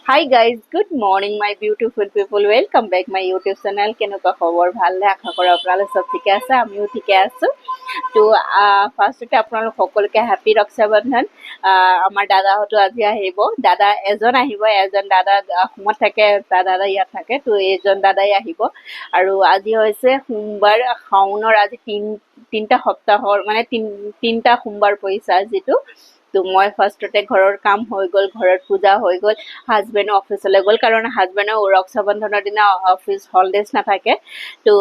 Hi guys, good morning, my beautiful people. Welcome back my YouTube channel. কেনেকুৱা খবৰ? ভালনে? আশা কৰোঁ আপোনালোক চব ঠিকে আছে। আমিও ঠিকে আছোঁ। তো ফাৰ্ষ্টতে আপোনালোক সকলোকে হেপী ৰক্ষাবন্ধন। আমাৰ দাদাহঁতো আজি আহিব। দাদা এজন আহিব, এজন দাদা অসমত থাকে, এটা দাদা ইয়াত থাকে। তো এইজন দাদাই আহিব। আৰু আজি হৈছে সোমবাৰ, শাওনৰ আজি তিনিটা সপ্তাহৰ মানে তিনিটা সোমবাৰ পৰিছে আজিটো। তো মই ফাৰ্ষ্টতে ঘৰৰ কাম হৈ গ'ল, ঘৰত পূজা হৈ গ'ল, হাজবেণ্ডো অফিচলৈ গ'ল, কাৰণ হাজবেণ্ডৰ ৰক্ষাবন্ধনৰ দিনা অফিচ হলিডেজ নাথাকে। তো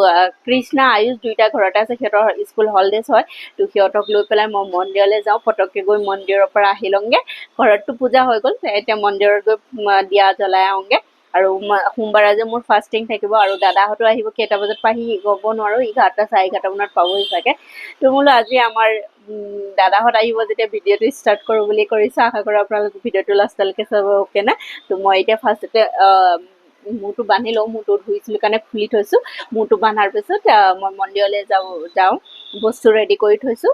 কৃষ্ণা, আয়ুষ দুইটা ঘৰতে আছে, সিহঁতৰ স্কুল হলিডেজ হয়। তো সিহঁতক লৈ পেলাই মই মন্দিৰলৈ যাওঁ, পটককৈ গৈ মন্দিৰৰ পৰা আহি লওঁগৈ। ঘৰততো পূজা হৈ গ'ল, এতিয়া মন্দিৰত গৈ দিয়া জ্বলাই আহোঁগৈ। আৰু সোমবাৰে আজি মোৰ ফাষ্টিং থাকিব। আৰু দাদাহঁতো আহিব, কেইটা বজাত পাহি ক'ব নোৱাৰোঁ, 11, 11:30 মানত পাবহি চাগে। তো বোলো আজি আমাৰ দাদাহঁত আহিব যেতিয়া ভিডিঅ'টো ষ্টাৰ্ট কৰোঁ বুলি কৰিছোঁ। আশা কৰোঁ আপোনালোকে ভিডিঅ'টো লাষ্টলৈকে চাব, অ'কে না? তো মই এতিয়া ফাৰ্ষ্টতে মূৰটো বান্ধি লওঁ। মূৰটো ধুইছিলোঁ কাৰণে খুলি থৈছোঁ। মূৰটো বান্ধাৰ পিছত মই মন্দিৰলৈ যাওঁ। বস্তু ৰেডি কৰি থৈছোঁ।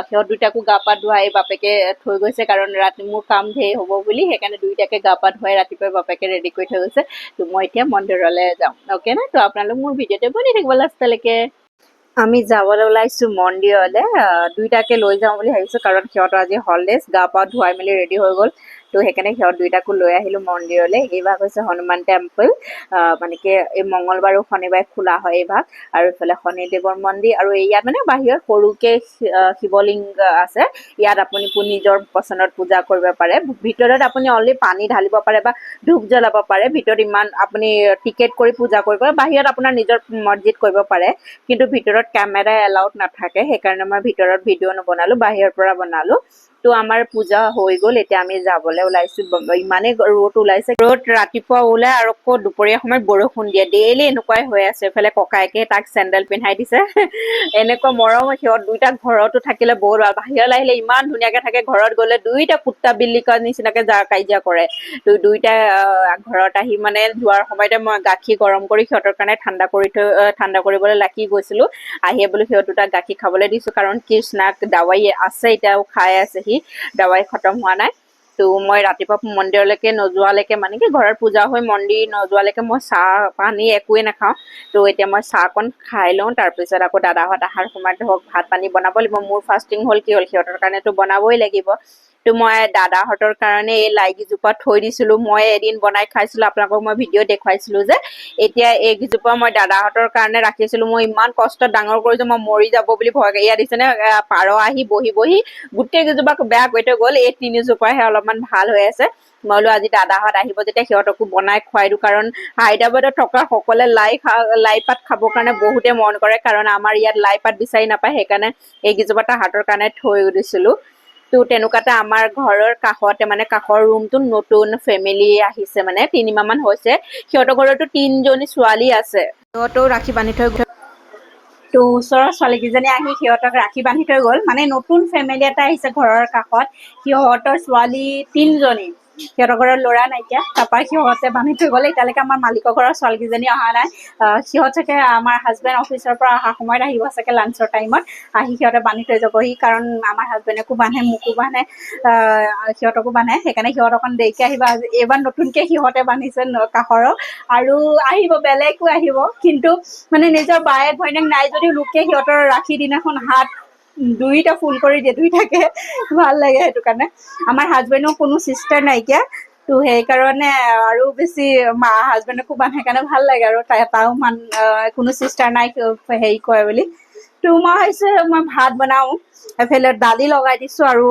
সিহঁত দুটাকো গা পা ধুৱাই বাপেকে থৈ গৈছে, কাৰণ ৰাতি মোৰ কাম ধেৰ হ'ব বুলি, সেইকাৰণে দুইটাকে গা পা ধুৱাই ৰাতিপুৱাই বাপেকে ৰেডি কৰি থৈ গৈছে। তো মই এতিয়া মন্দিৰলৈ যাওঁ, অ'কে না? তো আপোনালোক মোৰ ভিডিঅ'তে বনি থাকিব লাষ্টলৈকে। আমি যাবলৈ ওলাইছোঁ মন্দিৰলৈ। দুইটাকে লৈ যাওঁ বুলি ভাবিছোঁ, কাৰণ সিহঁতৰ আজি হলিডেজ। গা পা ধুৱাই মেলি ৰেডি হৈ গ'ল, তো সেইকাৰণে সিহঁত দুইটাকো লৈ আহিলোঁ মন্দিৰলৈ। এইভাগ হৈছে হনুমান টেম্পল, মানে কি এই মংগলবাৰ আৰু শনিবাৰে খোলা হয় এইভাগ। আৰু এইফালে শনিদেৱৰ মন্দিৰ আৰু ইয়াত মানে বাহিৰত সৰুকে শিৱলিংগ আছে। ইয়াত আপুনি নিজৰ পচন্দত পূজা কৰিব পাৰে। ভিতৰত আপুনি অনলি পানী ঢালিব পাৰে বা ধূপ জ্বলাব পাৰে। ভিতৰত ইমান আপুনি টিকেট কৰি পূজা কৰিব পাৰে। বাহিৰত আপোনাৰ নিজৰ মৰ্জিত কৰিব পাৰে, কিন্তু ভিতৰত কেমেৰা এলাউড নাথাকে। সেইকাৰণে মই ভিতৰত ভিডিঅ' নবনালোঁ, বাহিৰৰ পৰা বনালোঁ। তো আমাৰ পূজা হৈ গ'ল, এতিয়া আমি যাবলৈ ওলাইছো। ইমানেই ৰ'দ ওলাইছে, ৰ'দ ৰাতিপুৱা ওলাই আৰু আকৌ দুপৰীয়া সময়ত বৰষুণ দিয়ে। ডেইলি এনেকুৱাই হৈ আছে। এইফালে ককায়েকে তাক চেণ্ডেল পিন্ধাই দিছে। এনেকুৱা মৰম সিহঁত দুইটা। ঘৰতো থাকিলে বহুত ভাল, বাহিৰলৈ আহিলে ইমান ধুনীয়াকে থাকে, ঘৰত গ'লে দুইটা কুত্তা বিল্লিকৰ নিচিনাকে যা কাজিয়া কৰে। তো দুইটা ঘৰত আহি মানে যোৱাৰ সময়তে মই গাখীৰ গৰম কৰি সিহঁতৰ কাৰণে ঠাণ্ডা কৰি থৈ ঠাণ্ডা কৰিবলৈ লাগি গৈছিলো। আহিয়ে বোলো সিহঁত দুটাক গাখীৰ খাবলৈ দিছো, কাৰণ কৃষ্ণাক দাৱাই আছে, এতিয়াও খাই আছে, সি দাৱাই খতম হোৱা নাই। তো মই ৰাতিপুৱা মন্দিৰলৈকে নোযোৱালৈকে, মানে কি ঘৰত পূজা হৈ মন্দিৰ নোযোৱালৈকে মই চাহ পানী একোৱে নাখাওঁ। তো এতিয়া মই চাহকণ খাই লওঁ, তাৰপিছত আকৌ দাদাহঁত অহাৰ সময়ত ধৰক ভাত পানী বনাব লাগিব। মোৰ ফাষ্টিং হ'ল কি হ'ল, সিহঁতৰ কাৰণেতো বনাবই লাগিব। তো মই দাদাহঁতৰ কাৰণে এই লাইকেইজোপা থৈ দিছিলোঁ। মই এদিন বনাই খাইছিলোঁ, আপোনালোকক মই ভিডিঅ' দেখুৱাইছিলোঁ যে। এতিয়া এইকেইজোপা মই দাদাহঁতৰ কাৰণে ৰাখিছিলোঁ। মই ইমান কষ্টত ডাঙৰ কৰিছোঁ, মই মৰি যাব বুলি ভয়। এয়া দিছেনে, পাৰ আহি বহি বহি গোটেই কেইজোপা বেয়া কৰি থৈ গ'ল। এই তিনিজোপাহে অলপমান ভাল হৈ আছে। মই বোলো আজি দাদাহঁত আহিব যেতিয়া সিহঁতকো বনাই খুৱাই দিওঁ, কাৰণ হায়দৰাবাদত থকা সকলে লাই পাত খাবৰ কাৰণে বহুতে মন কৰে, কাৰণ আমাৰ ইয়াত লাই পাত বিচাৰি নাপায়। সেইকাৰণে এইকেইজোপা তাহাঁতৰ কাৰণে থৈ দিছিলোঁ। তো তেনেকুৱাতে আমাৰ ঘৰৰ কাষতে, মানে কাষৰ ৰুমটোত নতুন ফেমিলি আহিছে, মানে 3 মাহ মান হৈছে। সিহঁতৰ ঘৰতো তিনিজনী ছোৱালী আছে, সিহঁতেও ৰাখি বান্ধি থৈ। তো ওচৰৰ ছোৱালীকেইজনী আহি সিহঁতক ৰাখি বান্ধি থৈ গ'ল। মানে নতুন ফেমিলি এটা আহিছে ঘৰৰ কাষত, সিহঁতৰ ছোৱালী তিনিজনী, সিহঁতৰ ঘৰৰ ল'ৰা নাইকিয়া। তাৰপৰা সিহঁতে বান্ধি থৈ গ'ল। এতিয়ালৈকে আমাৰ মালিকৰ ঘৰৰ ছোৱালীকেইজনী অহা নাই। সিহঁত চাগে আমাৰ হাজবেণ্ড অফিচৰ পৰা অহা সময়ত আহিব চাগে, লাঞ্চৰ টাইমত আহি সিহঁতে বান্ধি থৈ যাবহি, কাৰণ আমাৰ হাজবেণ্ডকো বান্ধে, মোকো বান্ধে, সিহঁতকো বান্ধে। সেইকাৰণে সিহঁত অকণ দেৰিকে আহিব। আজি এইবাৰ নতুনকে সিহঁতে বান্ধিছে কাষৰৰ। আৰু আহিব, বেলেগো আহিব, কিন্তু মানে নিজৰ বায়েক ভৈনীয়েক নাই যদিও লোকে সিহঁতৰ ৰাখি দিনাখন হাত দুইটা ফুল কৰি দিয়ে দুইটাকে, ভাল লাগে। সেইটো কাৰণে আমাৰ হাজবেণ্ডৰ কোনো চিষ্টাৰ নাইকিয়া, তো সেইকাৰণে আৰু বেছি মা হাজবেণ্ডকো বান্ধে কাৰণে ভাল লাগে। আৰু তাও মান কোনো চিষ্টাৰ নাই হেৰি কৰে বুলি। তো মই ভাবিছোঁ মই ভাত বনাওঁ, এফালে দালি লগাই দিছোঁ আৰু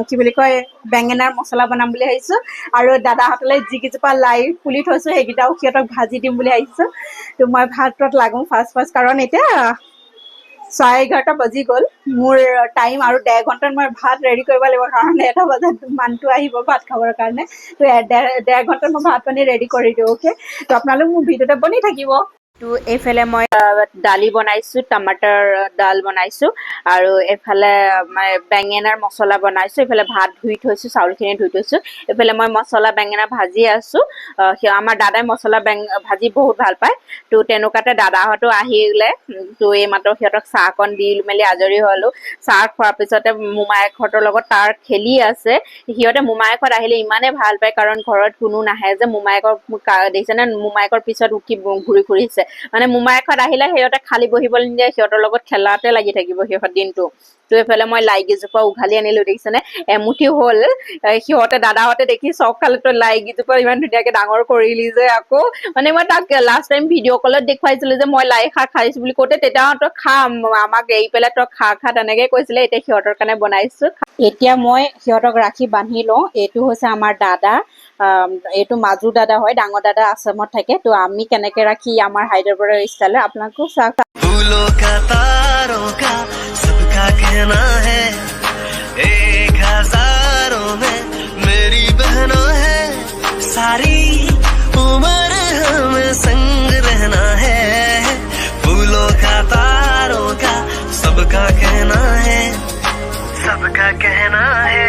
কি বুলি কয়, বেঙেনাৰ মছলা বনাম বুলি ভাবিছোঁ। আৰু দাদাহঁতলৈ যিকেইজোপা লাই পুলি থৈছোঁ, সেইকেইটাও সিহঁতক ভাজি দিম বুলি ভাবিছোঁ। তো মই ভাতত লাগোঁ ফাৰ্ষ্ট ফাৰ্ষ্ট, কাৰণ এতিয়া 11:30 বাজি গ'ল। মোৰ টাইম আৰু 1.5 ঘণ্টাত মই ভাত ৰেডি কৰিব লাগিব, কাৰণ 1টা বজাত মানুহটো আহিব ভাত খাবৰ কাৰণে। তো 1.5 ঘণ্টাত মই ভাত পানী ৰেডি কৰি দিওঁ, অ'কে? তো আপোনালোক মোৰ ভিডিঅ'তে বনি থাকিব। তো এইফালে মই দালি বনাইছোঁ, টমাটাৰ দাল বনাইছোঁ আৰু এইফালে মানে বেঙেনাৰ মছলা বনাইছোঁ। এইফালে ভাত ধুই থৈছোঁ, চাউলখিনি ধুই থৈছোঁ। এইফালে মই মছলা বেঙেনা ভাজি আছোঁ। আমাৰ দাদাই মছলা ভাজি বহুত ভাল পায়। তো তেনেকুৱাতে দাদাহঁতো আহিলে। তো এইমাত্ৰ সিহঁতক চাহকণ দি মেলি আজৰি হ'লোঁ। চাহ খোৱাৰ পিছতে মোমায়েকহঁতৰ লগত তাৰ খেলি আছে। সিহঁতে মোমায়েকহঁত আহিলে ইমানেই ভাল পায়, কাৰণ ঘৰত কোনো নাহে যে। মোমায়েকৰ দেখিছেনে, মোমায়েকৰ পিছত উঠি ঘূৰি ফুৰিছে। মানে মোমায়েকহঁত আহিলে সিহঁতে খালী বহিবলৈ নিদিয়ে, সিহঁতৰ লগত খেলাতে লাগি থাকিব সিহঁত দিনটো। তো এইফালে মই লাই কেইজোপা উঘালি আনিলো, দেখিছেনে, এমুঠি হ'ল। সিহঁতে দাদাহঁতে দেখি চক খালে, তই লাই কেইজোপা ইমান ধুনীয়াকে ডাঙৰ কৰিলি যে আকৌ। মানে মই তাক লাষ্ট টাইম ভিডিঅ' কলত দেখুৱাইছিলো যে মই লাই শাক খাইছো বুলি কওঁতে, তেতিয়া তই খা, আমাক এৰি পেলাই তই খা খা তেনেকে কৈছিলে। এতিয়া সিহঁতৰ কাৰণে বনাইছো। এতিয়া মই সিহঁতক ৰাখি বান্ধি লওঁ। এইটো হৈছে আমাৰ দাদা, এইটো মাজু দাদা হয়, ডাঙৰ দাদা আছামত থাকে। তো আমি কেনেকে ৰাখি আমাৰ হায়দৰাবাদৰ ষ্টাইলত আপোনালোকো চাওক। फूलों का, तारों का, सबका कहना है, एक हजारों में मेरी बहना है। सारी उम्र हमें संग रहना है। फूलों का, तारों का, सबका कहना है, सबका कहना है।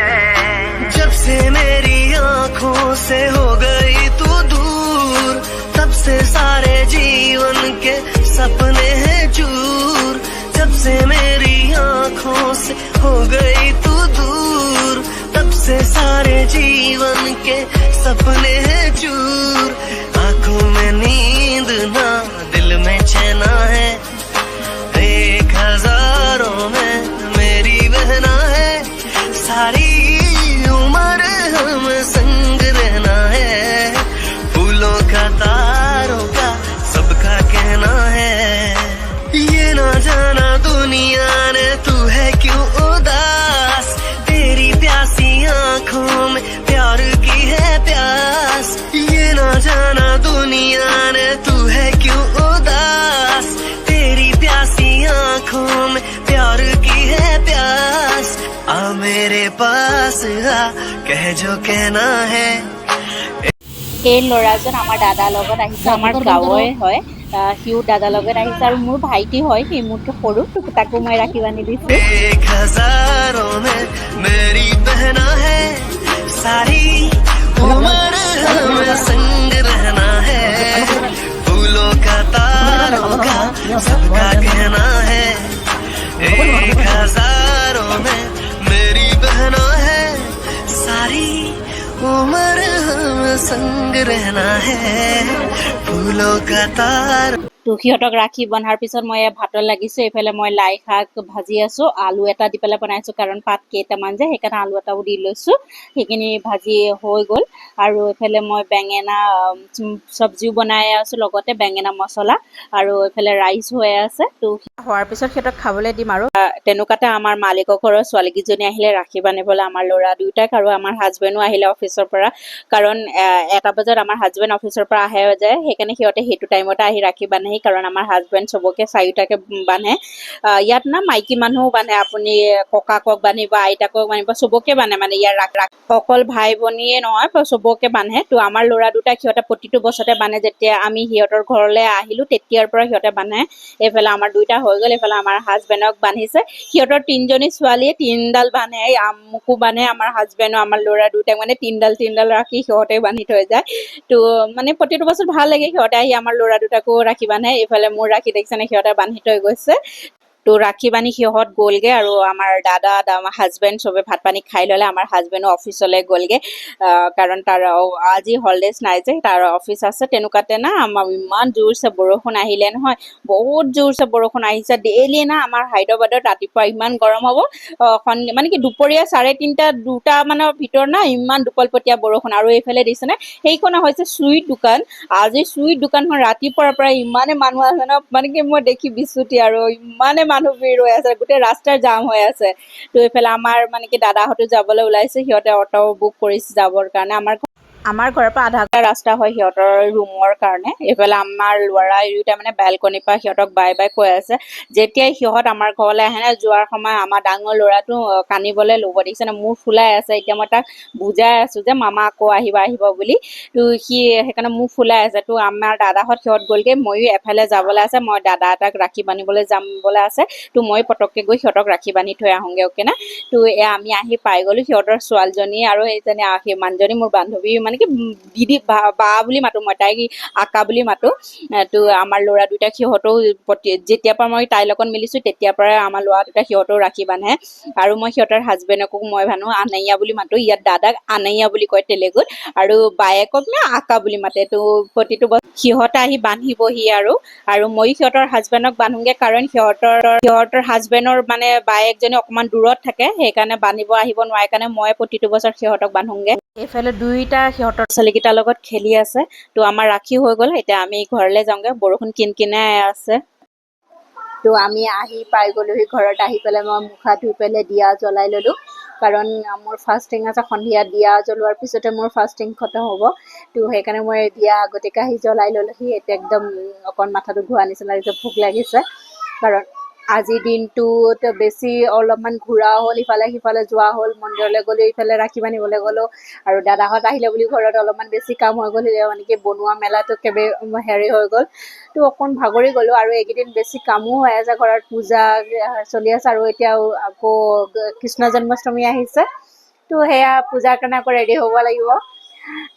जब से मेरी आंखों से हो गई तू दूर, तब से सारे जीवन के सपने हैं चूर। जब से मेरी आंखों से हो गई तू दूर, तब से सारे जीवन के सपने हैं चूर। आंखों में नींद ना, दिल में चैना है, एक हजारों में मेरी बहना है। सारी उम्र हमें संग रहना है। फूलों का, तारों का, सबका कहना है। ये ना जाना दुनिया ने तू है क्यों उदास, तेरी प्यासी आंखों में प्यार की है प्यास। ये ना जाना दुनिया ने तू है क्यों उदास, तेरी प्यासी आंखों में प्यार की है प्यास। आ मेरे पास आ, कह जो कहना है। এই ল'ৰাজন আমাৰ দাদাৰ লগত আহিছে, আমাৰ গাঁৱৰে হয়। সিও দাদাৰ লগত আহিছে আৰু মোৰ ভাইটি হয়, সি মোতকৈ সৰু। তো তাকো মই ৰাখি বান্ধি দিছোঁ। एक हजारों में मेरी बहना है। सारी उम्र हमें संग रहना है। फूलों का, तारों का, सबका कहना है, एक हजारों में मेरी बहना है। सारी उम्र हमें संग रहना है। फूलों का, तार তো সিহঁতক ৰাখি বন্ধাৰ পিছত মই এয়া ভাতত লাগিছোঁ। এইফালে মই লাই শাক ভাজি আছোঁ, আলু এটা দি পেলাই বনাইছোঁ, কাৰণ পাত কেইটামান যে, সেইকাৰণে আলু এটাও দি লৈছোঁ। সেইখিনি ভাজি হৈ গ'ল আৰু এইফালে মই বেঙেনা চব্জিও বনাই আছোঁ, লগতে বেঙেনা মছলা, আৰু এইফালে ৰাইচ হৈ আছে। তো হোৱাৰ পিছত সিহঁতক খাবলৈ দিম। আৰু তেনেকুৱাতে আমাৰ মালিকৰ ঘৰৰ ছোৱালীকেইজনী আহিলে ৰাখি বান্ধিবলৈ আমাৰ ল'ৰা দুয়োটাক, আৰু আমাৰ হাজবেণ্ডো আহিলে অফিচৰ পৰা, কাৰণ 1টা বজাত আমাৰ হাজবেণ্ড অফিচৰ পৰা আহে যায়। সেইকাৰণে সিহঁতে সেইটো টাইমতে আহি ৰাখি বান্ধেহি, কাৰণ আমাৰ হাজবেণ্ড চবকে চাৰিওটাকে বান্ধে। ইয়াত না মাইকী মানুহো বান্ধে, আপুনি ককাকক বান্ধিব, আইতাকক বান্ধিব, চবকে বান্ধে। মানে ইয়াৰ ৰাখ অকল ভাই ভনীয়ে নহয়, চবকে বান্ধে। তো আমাৰ ল'ৰা দুটাক সিহঁতে প্ৰতিটো বছৰতে বান্ধে। যেতিয়া আমি সিহঁতৰ ঘৰলৈ আহিলো, তেতিয়াৰ পৰা সিহঁতে বান্ধে। এইফালে আমাৰ দুইটা হৈ গ'ল, এইফালে আমাৰ হাজবেণ্ডক বান্ধিছে। সিহঁতৰ তিনিজনী ছোৱালীয়ে তিনডাল বান্ধে, মোকো বান্ধে, আমাৰ হাজবেণ্ডো আমাৰ ল'ৰা দুটাক মানে তিনডাল তিনডাল ৰাখি সিহঁতে বান্ধি থৈ যায়। তো মানে প্ৰতিটো বছৰ ভাল লাগে, সিহঁতে আহি আমাৰ ল'ৰা দুটাকো ৰাখি বান্ধে। এইফালে মোৰ ৰাখি দেখিছেনে, সিহঁতে বান্ধি থৈ গৈছে। তো ৰাখি বান্ধি সিহঁত গ'লগে আৰু আমাৰ দাদা, হাজবেণ্ড চবে ভাত পানী খাই ল'লে। আমাৰ হাজবেণ্ডো অফিচলৈ গ'লগে, কাৰণ তাৰ আজি হলিডেজ নাই যে, তাৰ অফিচ আছে। তেনেকুৱাতে না আমাৰ ইমান জোৰছে বৰষুণ আহিলে নহয়, বহুত জোৰছে বৰষুণ আহিছে। ডেইলি না আমাৰ হায়দৰাবাদত ৰাতিপুৱা ইমান গৰম হ'ব, সন্ধিয়া মানে কি দুপৰীয়া 3:30 2টা মানৰ ভিতৰত না ইমান দোপলপটীয়া বৰষুণ। আৰু এইফালে দিছেনে, সেইখন হৈছে চুইট দোকান। আজি চুইট দোকানখন ৰাতিপুৱাৰ পৰা ইমানে মানুহ আছে ন, মানে কি মই দেখি বিচুতি আৰু ইমানে মানুহ ভিৰ হৈ আছে, গোটেই ৰাস্তাৰ জাম হৈ আছে। তো এইফালে আমাৰ মানে কি দাদাহঁতো যাবলৈ ওলাইছে, সিহঁতে অট' বুক কৰিছে যাবৰ কাৰণে। আমাৰ আমাৰ ঘৰৰ পৰা আধা ঘণ্টা ৰাস্তা হয় সিহঁতৰ ৰুমৰ কাৰণে। এইফালে আমাৰ ল'ৰা দুয়োটা মানে বেলকনিৰ পৰা সিহঁতক বাই বাই কৈ আছে। যেতিয়াই সিহঁত আমাৰ ঘৰলৈ আহে নে, যোৱাৰ সময়ত আমাৰ ডাঙৰ ল'ৰাটো কান্দিবলৈ ল'ব। দেখিছেনে, মুখ ফুলাই আছে। এতিয়া মই তাক বুজাই আছোঁ যে মামা আকৌ আহিব আহিব বুলি। তো সি সেইকাৰণে মুখ ফুলাই আছে। তো আমাৰ দাদাহঁত সিহঁত গ'লগৈ, ময়ো এফালে যাবলৈ আছে। মই দাদা এটাক ৰাখি বান্ধিবলৈ যাবলৈ আছে। তো মই পটককৈ গৈ সিহঁতক ৰাখি বান্ধি থৈ আহোঁগৈ, অ'কে না? তো এয়া আমি আহি পাই গ'লোঁ। সিহঁতৰ ছোৱালীজনী আৰু সেইজনী সেই মানুহজনী মোৰ বান্ধৱী, মানে কি দিদি বা বুলি মাতোঁ মই তাইক, আকা বুলি মাতোঁ। তো আমাৰ ল'ৰা দুটাক সিহঁতেও প্ৰতি, যেতিয়াৰ পৰা মই তাইৰ লগত মিলিছোঁ, তেতিয়াৰ পৰাই আমাৰ ল'ৰা দুটাক সিহঁতেও ৰাখি বান্ধে। আৰু মই সিহঁতৰ হাজবেণ্ডকো মই ভানো আনাইয়া বুলি মাতোঁ। ইয়াত দাদাক আনাইয়া বুলি কয় তেলেগুত আৰু বায়েকক নে আকা বুলি মাতে। তো প্ৰতিটো বছৰ সিহঁতে আহি বান্ধিবহি আৰু ময়ো সিহঁতৰ হাজবেণ্ডক বান্ধোগৈ, কাৰণ সিহঁতৰ হাজবেণ্ডৰ মানে বায়েকজনী অকণমান দূৰত থাকে, সেইকাৰণে বান্ধিব আহিব নোৱাৰে কাৰণে মই প্ৰতিটো বছৰ সিহঁতক বান্ধোগৈ। এইফালে দুইটা সিহঁতৰ ছোৱালীকেইটাৰ লগত খেলি আছে। তো আমাৰ ৰাখি হৈ গ'ল, এতিয়া আমি ঘৰলৈ যাওঁগৈ। বৰষুণ কিন কিনাই আছে। তো আমি আহি পাই গ'লোহি ঘৰত। আহি পেলাই মই মুখ হাত ধুই পেলাই দিয়া জ্বলাই ল'লোঁ, কাৰণ মোৰ ফাষ্টিং আছে। সন্ধিয়া দিয়া জ্বলোৱাৰ পিছতে মোৰ ফাষ্টিং খতম হ'ব। তো সেইকাৰণে মই দিয়া আগতীয়াকৈ আহি জ্বলাই ল'লোহি। এতিয়া একদম অকণ মাথাটো ঘূৰা নিচিনা লাগিছে, ভোক লাগিছে, কাৰণ আজিৰ দিনটোত বেছি অলপমান ঘূৰা হ'ল, ইফালে সিফালে যোৱা হ'ল। মন্দিৰলৈ গ'লোঁ, ইফালে ৰাখি বান্ধিবলৈ গ'লোঁ আৰু দাদাহঁত আহিলে বুলি ঘৰত অলপমান বেছি কাম হৈ গ'ল। মানে কি বনোৱা মেলাটো একেবাৰে হেৰি হৈ গ'ল। তো অকণ ভাগৰি গ'লোঁ। আৰু এইকেইদিন বেছি কামো হৈ আছে, ঘৰত পূজা চলি আছে আৰু এতিয়া আকৌ কৃষ্ণ জন্মাষ্টমী আহিছে। তো সেয়া পূজাৰ কাৰণে আকৌ ৰেডি হ'ব লাগিব।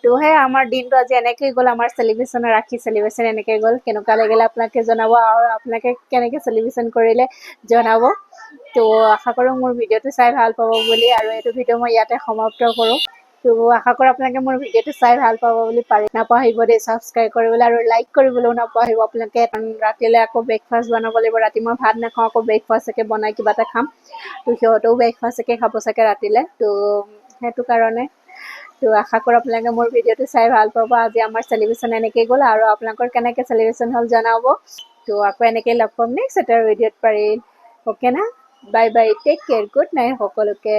তো সেই আমাৰ দিনটো আজি এনেকেই গ'ল। আমাৰ চেলিব্ৰেশ্যন, ৰাখি চেলিব্ৰেশ্যন এনেকৈ গ'ল। কেনেকুৱা লাগিলে আপোনালোকে জনাব আৰু আপোনালোকে কেনেকৈ চেলিব্ৰেশ্যন কৰিলে জনাব। তো আশা কৰোঁ মোৰ ভিডিঅ'টো চাই ভাল পাব বুলি আৰু এইটো ভিডিঅ' মই ইয়াতে সমাপ্ত কৰোঁ। তো আশা কৰোঁ আপোনালোকে মোৰ ভিডিঅ'টো চাই ভাল পাব বুলি। পাৰি নাপাহৰিব দেই ছাবস্ক্ৰাইব কৰিবলৈ আৰু লাইক কৰিবলৈও নাপাহৰিব আপোনালোকে। ৰাতিলৈ আকৌ ব্ৰেকফাষ্ট বনাব লাগিব। ৰাতি মই ভাত নাখাওঁ, আকৌ ব্ৰেকফাষ্টকে বনাই কিবা এটা খাম। তো সিহঁতেও ব্ৰেকফাষ্টকে খাব চাগে ৰাতিলৈ। তো সেইটো কাৰণে তো আশা কৰোঁ আপোনালোকে মোৰ ভিডিঅ'টো চাই ভাল পাব। আজি আমাৰ চেলিব্ৰেশ্যন এনেকেই গ'ল আৰু আপোনালোকৰ কেনেকৈ চেলিব্ৰেশ্যন হ'ল জনাব। তো আকৌ এনেকেই লগ পাম নেক্সট এটা ভিডিঅ'ত পাৰিম, অ'কে না? Bye bye, take care, good night সকলোকে।